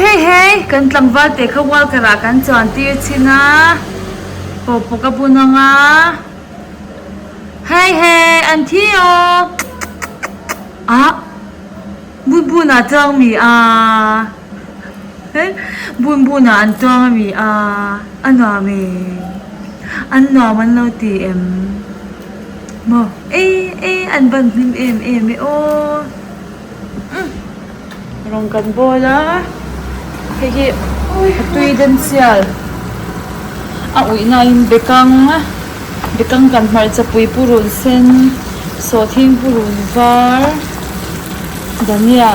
Hei hei kan tlangval te kha walker ah kan chuan tir chhin a pawhpawk a bun ang a hei hei an thi aw ah bun bun ah chuang mi a bun bun ah an chuang a mi a a nuam e an nuam an lo ti em maw e e an ban hlim em em e aw. Rawng kan bawl a hei hi a tui den sial a uih nain bekang bekang kan hmarcha pui purun sen sawhthing purun var dhania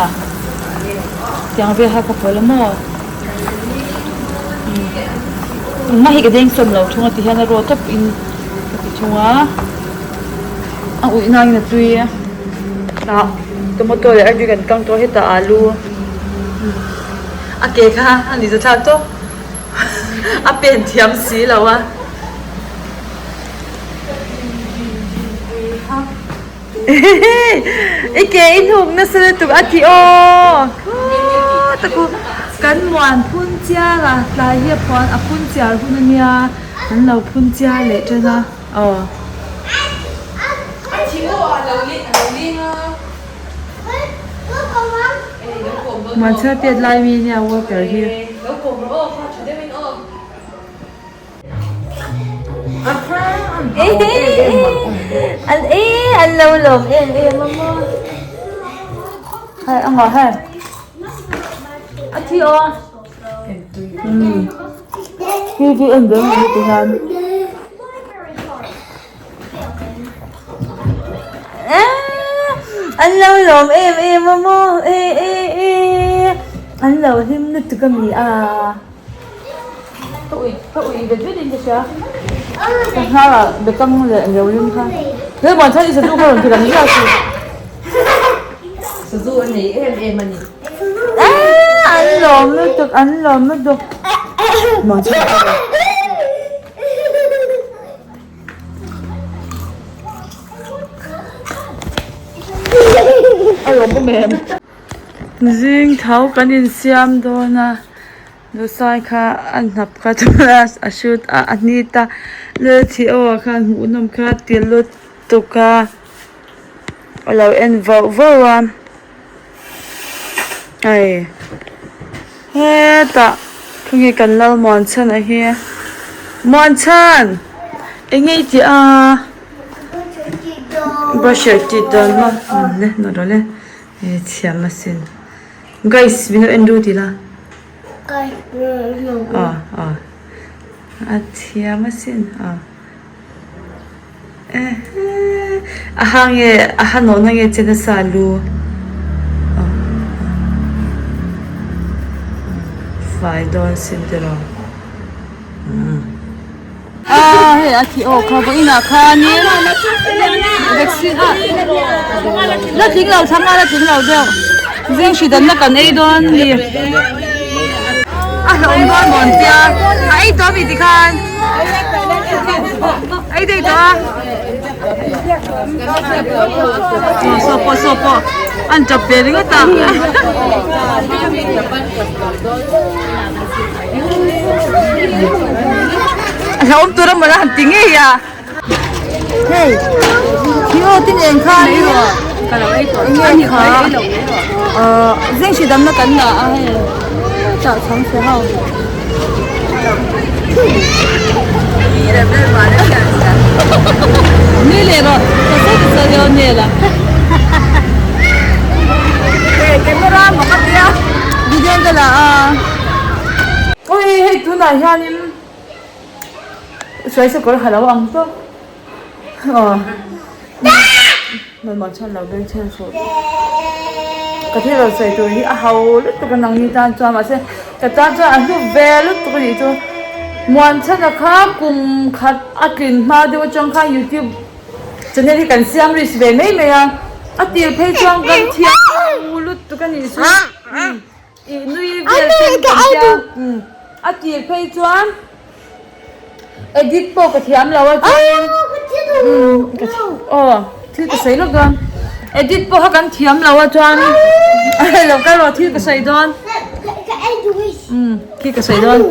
tiang vel kha ka pawlh a maw engmah hi ka dengsawm lo thung a ti hian a raw tawp in ka ti thung a. A uih nain a tui a tah tomato leh artui kan kang tawh a hetah alu a ke kha a ni za thlak tawp a pen thiam si lo a. I ke i hnuk nasa lutuk a ti aw khaw kan muan phun chiar a tlai hi a phuan a phun chiar hun ania an lo phun chiar leh tan a. Aw. Muanchhia pet lai mi nia water hi. An e an lo lawm em em a maw. Hei a ngah hei. A thi aw. Hi hi en dawn ang ti hian. An lo lawm em em a maw e e e an lo hlim lutuk a mi a. Ka ui ka ui vet vet in ka hria. Ka hnar ah bekang leh leu lim kha. He muan chuan i sazu kha rawn ti lang ziah suh. Sazu a nei em em a ni. An lawm lutuk an lawm lutuk. Muan chuan A lawm awm em. Zing tho kan insiam dawn a. Lusai kha a hnap kha chuan a shoot a a hnit a lelthih aw ah khan hmuhnawm kha ti lutuk a a lo en vauh vauh a hei hetah khawnge kan lal Muanchhan a hi Muanchhan eng nge i tih a brush leh tih dawn maw le nawh rawh le thiam asin. Guys min lo en ru ti la. Guys min lo en ru. Aw aw a thiam asin aw ehe a ha nge a ha nawhna nge che nasa lu aw fai dawn sin tiraw umm. A hei a thi aw kha vawiinah khanin vaccine a la tling lo thlang a la tling lo deuh zing hri danna kan ei dawn a ni a hlauhawm dawn maw an tia a ei tawh a mi tikhan ei daih tawh a aw saw pawh saw pawh an tap ve ringawt a. A hlauhawm tur a mawla han ti ngei a. Hei khi aw tin eng khan eng nge kha ahh zing hri damna kan la a hei tah chhang chhe ho. Ni leh rawh ka sawi ka sawi dawn nge la. Camera mak a tia video ka la a. Ui hei tunah hianin sawi sakawr ha lo ang tawp aw mamawh chhan lo beng chhen suh ka thil rawn sawi tur hi a ho lutuk a nangni tan chuan mahse ka tan chuan a hlu ve lutuk a nih chu Muanchhana kha kum khat a tlin hma deuh atang khan youtube channel hi kan siam risk ve mai mai a a tir phei chuan kan thiam lutuk a nih chu. Tih nui vel ten kan tia a tir phei chuan edit pawh ka thiam lo a chuan aw thil ka sawi lawk dawn edit pawh kha kan thiam lo a chuan lo kal rawh thil ka sawi dawn. Umm khi ka sawi dawn.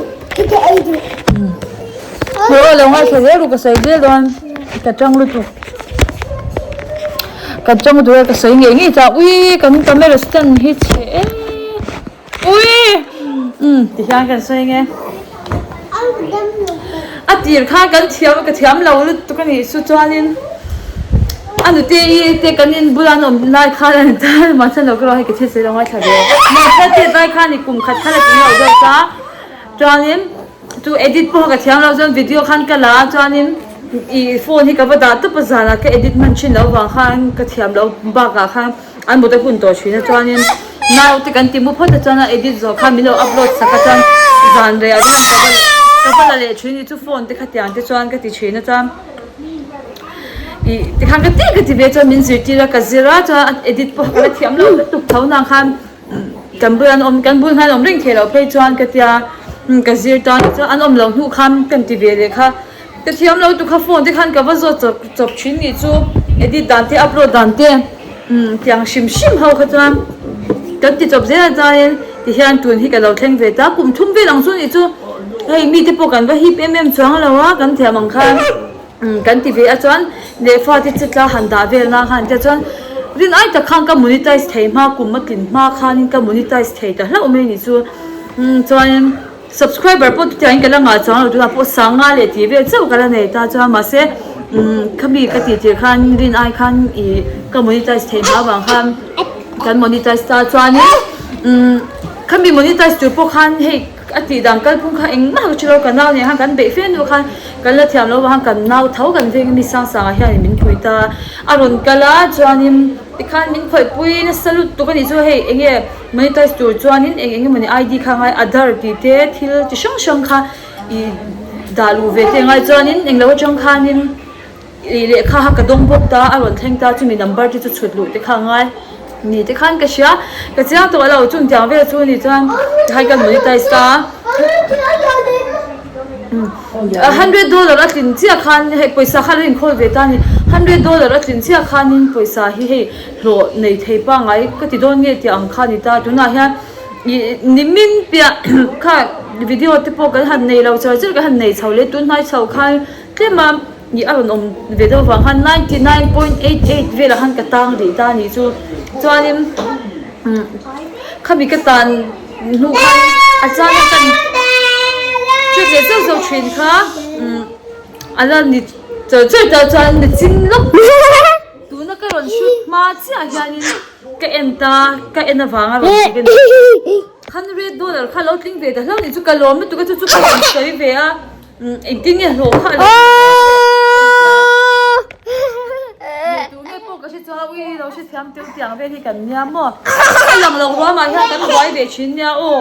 Hmuh lo ngaithla zel ru ka sawi zel dawn ka tang lutuk. Ka tang lutuk a ka sawi ngei ngei ta ui kan camera stand hi chhe em ui umm ti hian kan sawi nge a tir khan kan thiam ka thiam lo lutuk a nih chu chuanin a nute i te kan in bula an awm lai khan a ni ta mahse lo ka hei ka thil sawi lo ngaithla ve mahse tet lai khan i kum khat kha la tling lo zawk ta chuanin chu edit pawh ka thiam lo chuan video khan ka la a chuanin ih phone hi ka va dah tawp a zanah ka edit hman thin loh vang khan ka thiam loh bakah khan an mut a hun tawh thin a chuanin naute kan ti mu phawt a chuan a edit zawh khan min lo upload sak a chuan zan rei ah chuan ka va ka va la leh thin ni chu phone te khatiang te chuan ka ti thin a chuan ih tikhan ka ti ka ti ve chuan min zirtir a ka zir a chuan a edit pawh ka la thiam loh lutuk tho nang khan kan bul an awm kan bul hian awm reng thei loh phei chuan ka tia ka zir tan chuan an awm loh hnuh khan kan ti ve leh kha. Ka thiam lo tu kha phone te khan ka va zawt chawp chawp thin nih chu edit dan te upload dan te umm tiang hrim hrim ho kha chuan kan ti chawp zel a chuanin tihian tun hi ka lo thleng ve ta kum thum vel ang chu nih chu hei mite pawh kan va hip em em chuang lo a kan thiam ang khan umm kan ti ve a chuan leh fate che tla han dah vel na khan tia chuan rin ai tak khan ka monetize thei hma kum a tlin hma khanin ka monetize thei ta hlauh mai nih chu umm chuanin. Subscriber pawh chutiangin ka la ngah chuang lo tunah pawh sanga leh tih vel chauh ka la nei ta chuan mahse umm khami ka tih tir khan rin ai khan ih ka monetize theih hma avang khan kan monetize ta chuanin umm khami monetize tur pawh khan hei a tih dan kalphung kha engmah ka hrelo ka nau nen khan kan beih fe hnu khan kan la thiam loh avang khan kan nau tho kan veng ami sang sangah hian min pui ta a rawn kal a chuanin tikhan min khawihpui nasa lutuk a nih chu hei eng nge. Monetize tur chuanin eng eng emawni ID kha ngai Aadhaar tih te thil chi hrang hrang kha ih dah luh ve te angai chuanin englo atang khanin ih lehkha kha ka dawng bawk ta a rawn thleng ta chumi number te chu chhut luh te kha angai ni te khan ka hria ka chiang tawh lo chung tiang vel chu ni chuan tikhan ka monetize ta a hundred dollar a tlin chiah khan hei pawisa kha a lo inkhawl ve ta a ni hundred dollar a tlin chiah khanin pawisa hi hei. Hlawh nei thei pangai ka ti dawn nge tih ang kha a ni ta. Tunah hian ih nimin piah kha video te pawh kan han nei lo char char kan han nei chho leh tun hnai chho khan tlem a ih a rawn awm ve deuh vang khan ninety nine point eight eight velah khan ka tang rih ta a nih chu. Chuanin umm khami ka tan hnu khan a chang a kan check leh zauh zauh thin kha umm a la ni char char ta chuan nichin lawk. Tuna ka rawn shoot hma chiah hianin ka en ta, ka en avanga rawn ti ka ni. Hundred dollar kha lo tling ve ta hlauh ni chu ka lawm lutuk a chu chu ka rawn sawi ve a, engtin nge hlawh kha a lo Nei tur nge pawh ka hre chuang a, ui lo hrethiam teuh tiang vel hi kan nia maw? A lang lo ruamah hian kan buai ve thin nia aw.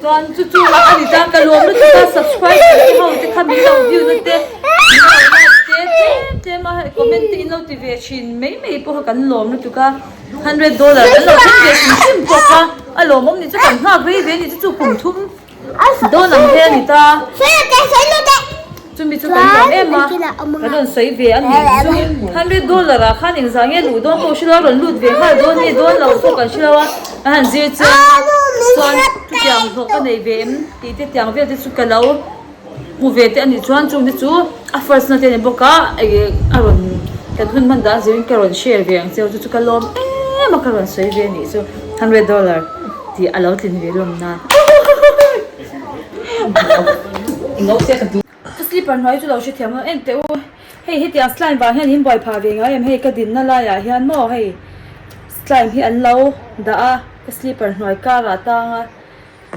Chuan chu chu a ni ta ka lawm lutuk a subscriber te ho te kha min lo view na te min lo like te tlem tlem a comment te in lo ti ve thin mai mai pawh kha kan lawm lutuk a $100 kan lo thleng ve hrim hrim pawh kha a lawmawm ni chu kan nghak rei ve a ni chu chu kum thum dawn ang he a ni ta. Chumi chu kan lawm em a, kan rawn sawi ve a nih chu. $100 ah khan engzah nge luh dawn pawh hrelo a, rawn lut ve nghal dawn nge dawn lo pawh kan hrelo a, kan han zir chiang a, chuan chutiang hlawh ka nei ve em tih te tiang vel te chu ka lo hmu ve te a nih chuan chung te chu a first na te a ni bawk a, a rawn kan hun hman dan zirin ka rawn share ve ang cheu chu chu ka lawm em a ka rawn sawi ve a nih chu $100 tih a lo tlin ve lawm nan. Ka slipper hnuai chu lo hrethiam lo en teh u hei hetiang slime vang hian in buai phah ve ngai em hei ka dinna laiah hian maw hei slime hi an lo dah a ka slipper hnuai karah a tang a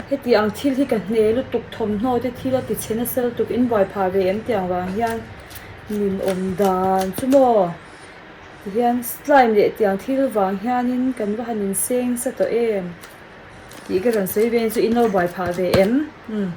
heti ang thil hi ka hne lutuk thawmhnaw te thil a ti chhe nasa lutuk in buai phah ve em tiang vang hian min awm dan chu maw tihian slime leh tiang thil vang hianin kan va han inseng sa tawh em. Tih ka rawn sawi ve chu in lo buai phah ve em? Umm.